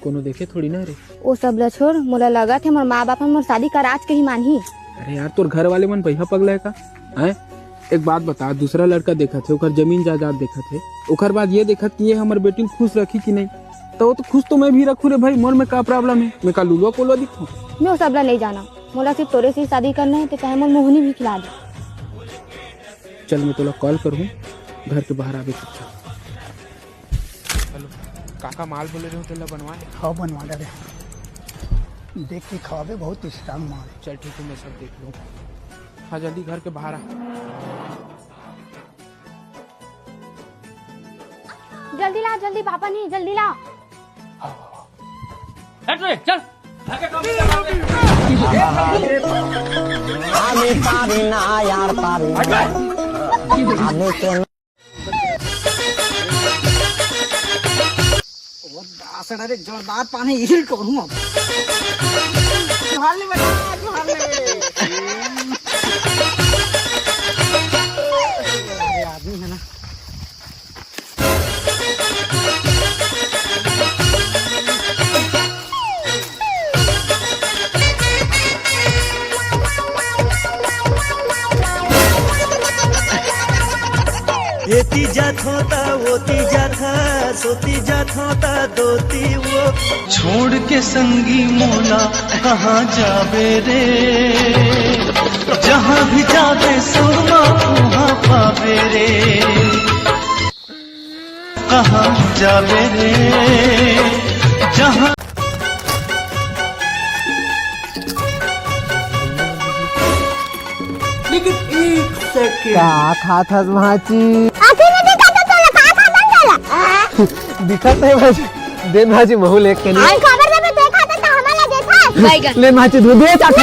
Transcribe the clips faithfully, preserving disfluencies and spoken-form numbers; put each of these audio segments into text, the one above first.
कोनो देखे थोड़ी ना रे। ओ सब ल छोड़, मोला लगत हे मोर माँ बाप ह मोर शादी कराच के ही मानही। अरे यार, तोर घर वाले मन भैया पगला है का? हैं? एक बात बता, दूसरा लड़का देखत हे, ओकर जमीन जायदाद देखत हे, ओकर बाद ये देखत कि ये हमर बेटी ल खुश रखी कि नहीं, तो वो तो खुश तो मैं भी रखूँ रे भाई, मोर में का problem है? मैं का लुलुआ कोलुआ दिखूँ? मैं वो सब ला नहीं जाना, मोला सिर्फ तोरे से ही शादी करना है, तो चाहे मोर मोहनी भी खिला दे। चल, मैं तोला call करूँ, घर के बाहर आबे चुपचाप। हेलो, काका, माल बोले रहे हो, तेला बनवाए? हाँ, बनवा डारे। देख के खवाबे, बहुत strong माल है। चल ठीक है, मैं सब देख लूँ। हाँ, जल्दी घर के बाहर आ। जल्दी ला, जल्दी, पापा नहीं, जल्दी ला। हट रे, चल। आने पारी ना यार, पारी ना। आने के वो दासड़ा रे, जोरदार पानी हिल करूँ अब। जोहार ले बेटा, जोहार ले। अरे आदमी है ना। एती जाथों ता ओती जाथस, ओती जाथों ता दोती वो। छोड़ के संगी मोला कहाँ जाबे रे, जहाँ भी जाबे सुरमा उहाँ पाबे रे। कहाँ जाबे रे, जहाँ लेकिन एक सेकंड। का खात हस भांची? आँखी में दिखत हे तोला, का खात हस साला? दिखत हे भांची। दे भांची, महू ले के लिए। आई खबर दे, मैं देखा था, तो हमारा देखा। ले भांची, दू, दू चाटा।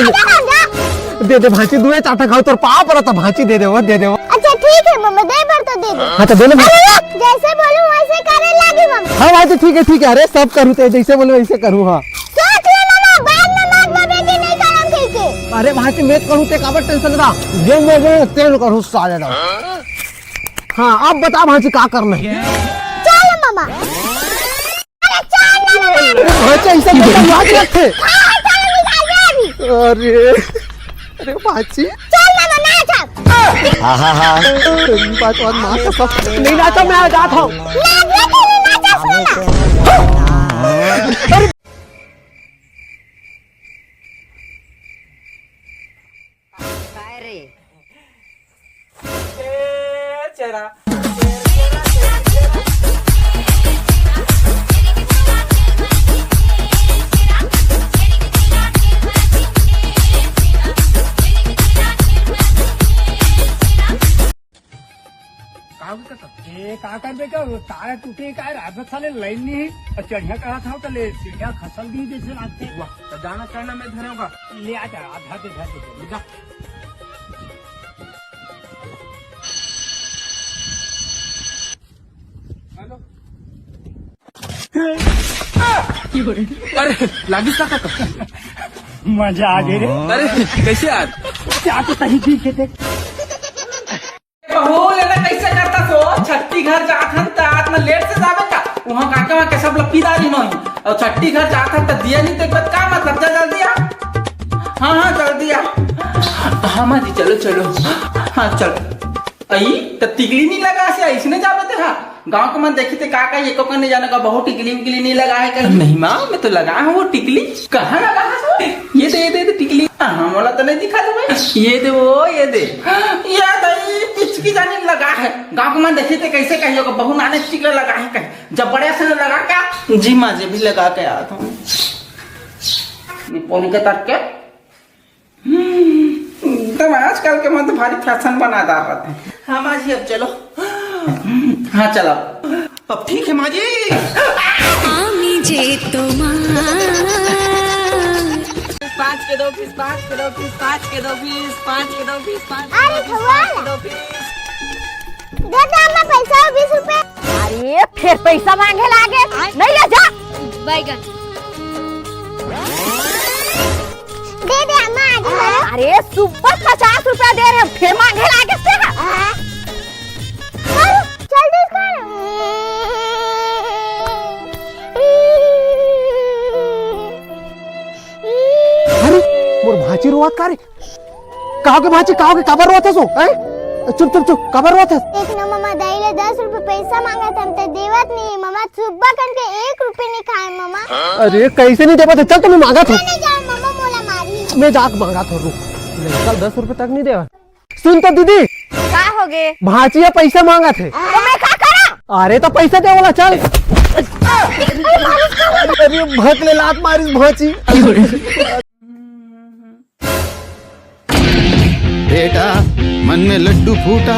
दे दे भांची, दू चाटा खाओ, तोर पाँव परत हे भांची, दे दे वो, दे दे वो। अच्छा ठीक है मम्मा, दे बर तो दे दे। हाँ तो दे ले भांची। अरे जैसे बोलूं वैसे करे लागी मम्मा। हाँ भांची, ठीक है, ठीक है, अरे सब करूँ, ते जैसे बोले वैसे करूँ, हाँ। सोच ले मम्मा, बाद में मत बोले कि नहीं करम कहिके। अरे भांची, मैं करूँ ते काबर tension ला? ये मैं, मैं तेल करूँ साले ना। हाँ, अब बता भांची का करना है? चल मम्मा। अरे चल ना मम्मा। भांची ऐसा कैसा बात रखे? हाँ, चल निकाल दे अभी। अरे, अरे भांची। चल मम्मा, ना चल। हाँ, हाँ, हाँ। तेरी बात और माँ कसम। नहीं ना तो मैं आ जाता हूँ। ना, ये तेरी ना चश्मा ना। काय रे? ए, चेरा। का होगे कका? ए, का करबे का? वो तार टूटे का है, रात भर साले लाइन नहीं है। और चढ़िया कहा था, तो ले, चढ़िया खसल दी जैसे लागथे। वाह, तो जाना चढ़ना मैं धरे होगा। ले आ जा, आधा दे, आधा दे। जा। हेलो। अरे, लागिस का कका? मजा आ गया रे। अरे, कैसे यार? क्या तो सही ठीक है देख। बहू, ले ना कैसे करता सो? छट्टी घर जात हन त आज न लेट से जावे का? वहाँ काका वहाँ के सब लोग पी दारी नहीं। और छट्टी घर जात हन त दिया नहीं, तो एक बात का मतलब? जा जल्दी आ। हाँ, हाँ, जल्दी आ। हाँ, माँ जी, चलो, चलो। हाँ, चलो। अई, त टिकली नहीं लगा से, इसने जावे ते हा। गाँव के मन देखी ते का, का ये को नहीं जाने का, बहुत टिकली विकली नहीं लगा है कहीं। नहीं माँ, मैं तो लगा हूँ वो टिकली। कहाँ लगा है वो? ये दे, ये दे, ये दे टिकली। हाँ, मोला तो नहीं दिखा दे भाई। ये दे वो, ये दे। ये दे, पिचकी जाने लगा है। गाँव के मन देखी ते कैसे कहियो का, बहु नाने टिकला लगा है कहीं। जब बड़े से लगा क्या? जी माँ जी, भी लगा के आता हूँ। ये पौनी के तरफ के। हम्म, एकदम आजकल के मन तो भारी फैशन बना डार रहते हैं। हाँ माँ जी, अब चलो। हाँ, चलो। अब ठीक है माँ जी। আমি যে তোমার। पाँच के दो पीस, पाँच के दो पीस, पाँच के दो पीस, पाँच के दो पीस, पाँच के दो पीस, अरे पाँच के भगवान। दो पीस। दे दे अम्मा पैसा, बीस रुपए। अरे, फिर पैसा मांगे लागे, नहीं ले जा। बैगन। दे दे अम्मा, आज ही मारो। अरे, सुबह पचास रुपया दे रहे, फिर मांगे लागे से। कर, जल्दी कर। चिरुआत का रे? कहाँ के भांची, कहाँ के, काबर रोत हस ओ, हैं? चुप, चुप, चुप, काबर रोत हस? एक न ममा दाई ले दस रुपये पैसा मांगत हन, त देवत नहीं। ममा सुब्बा कन के एक रुपये नहीं खाए ममा। अरे, कैसे नहीं देवत हे? चल, तुम्हें मांगत हो। नहीं जाए ममा, मोला मारी। मैं जाके मांगत हो, रुक। नहीं, कल दस रुपये तक नहीं देवा। सुन तो दीदी। का होगे? भांची ह पैसा मांगत हे। तो मैं का करा? अरे, तो पैसा दे वाला, चल। अरे, भक ले लात मारिस भांची। बेटा, मन में लड्डू फूटा।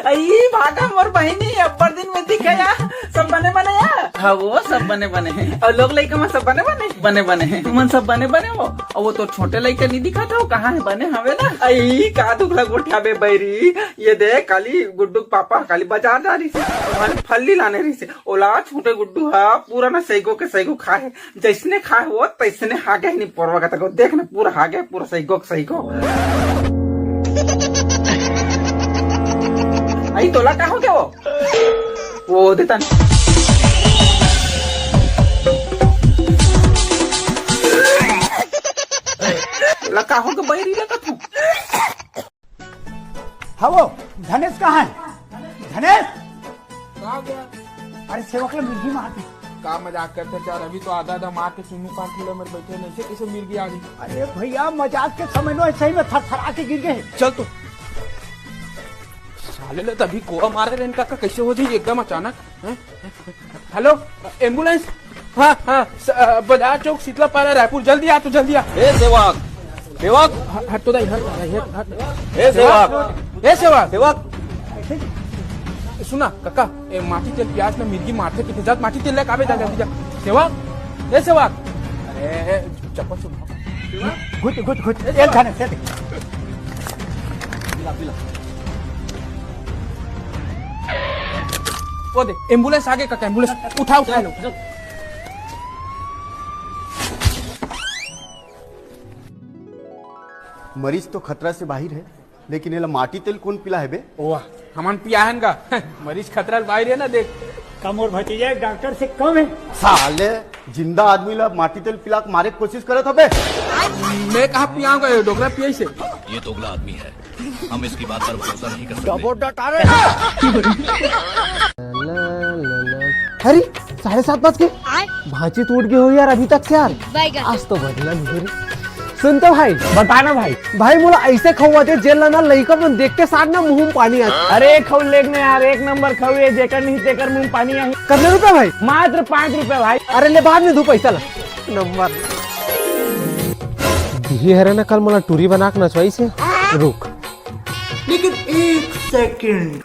अई भागा मोर बहिनी, अब्बड़ दिन में दिखे या। सब बने बने या? हाँ वो सब बने बने हे। अउ लोग लइका मन सब बने बने? बने बने हे। तुमन सब बने बने हो? अउ वो तो छोटे लइका नहीं दिखत हो, कहाँ हे? बने हवे ना? अई का दुखला गोठिया बे बैरी। ये देख, काली गुड्डू के पापा काली बाजार जा रहिसे, ओमन फल्ली लाने रहिसे। ओला छोटे गुड्डू हा पूरा ना सैगो के सैगो खाए हे। जैसने खाए वो तैसने हागे हे, नहीं पोरवा का तको देख ना, पूरा हागे, पूरा सैगो के सैगो। अई तोला का होगे वो? वो देता नहीं। ला का होगे बैरी ला का तू? हाँ वो, धनेश कहाँ हे? धनेश! कहाँ गया? अरे सेवक ला मिर्गी मार दे। का मजाक करत हस यार, अभी तो आधा आधा मार के चुन्नू काट ले मेरे बैठे, नहीं से कैसे मिर्गी आ गई? अरे भैया, मजाक के समय नोहे, सही में थरथरा के गिर गे। चल तो। साले ला तभी गोवा मारे रहे इनका, का कैसे हो जाई एकदम अचानक, हैं? Hello, ambulance. हाँ, हाँ, स-, अ, बाजार चौक, शीतला पारा, रायपुर, जल्दी आ, तू जल्दी आ। ए सेवक, सेवक। ह-, हट तो दाई, हट, हट, हट। ए सेवक। ए सेवक। सेवक। सुना, काका, ए, माटी तेल पियास में मिर्गी मारथे किथे, जा माटी तेल लेके आबे, जा, जल्दी जा। सेवक, ए सेवक। अरे, चप्पल सुन। घुट, घुट, घुट। ए, एक घने से दे। पिला, पिला। वो दे, एम्बुलेंस आगे काका, एम्बुलेंस। उठा, उठा। चलो, चलो। मरीज तो खतरा से बाहिर हे, लेकिन एला माटी तेल कोन पिलाही बे? वाह, हमन पियाहन का। मरीज खतरा ले बाहिर हे ना, देख। का मोर भतीजा डॉक्टर से कम हे? साले, जिंदा आदमी ला माटी तेल पिला के मारे के कोशिश करत हबे। मैं कहाँ पियाऊंगा, ये डोकरा पियाइसे। ये दोगला आदमी है, हम इसकी बात पर भरोसा नहीं कर सकते। डबो डटारे। अरे, साढ़े सात बज के। भांची तो उठ गे हो यार अभी तक से यार। बैगन। आज तो बदला नहीं रे। सुन तो भाई। बता ना भाई। भाई मोला ऐसे खवा दे जेला ना लइका मन देख के साथ ना मुंह में पानी आ। अरे खऊ लेग ना यार, एक नंबर खऊ हे, जेकर नहीं तेकर मुंह में पानी आही। कतने रुपया भाई? मात्र पाँच रुपया भाई। अरे ले बाद में दू पैसा ला। नंबर। दिही हरे ना कल मोला टूरी बना के नचवाइसे। रुक। लेकिन एक सेकंड।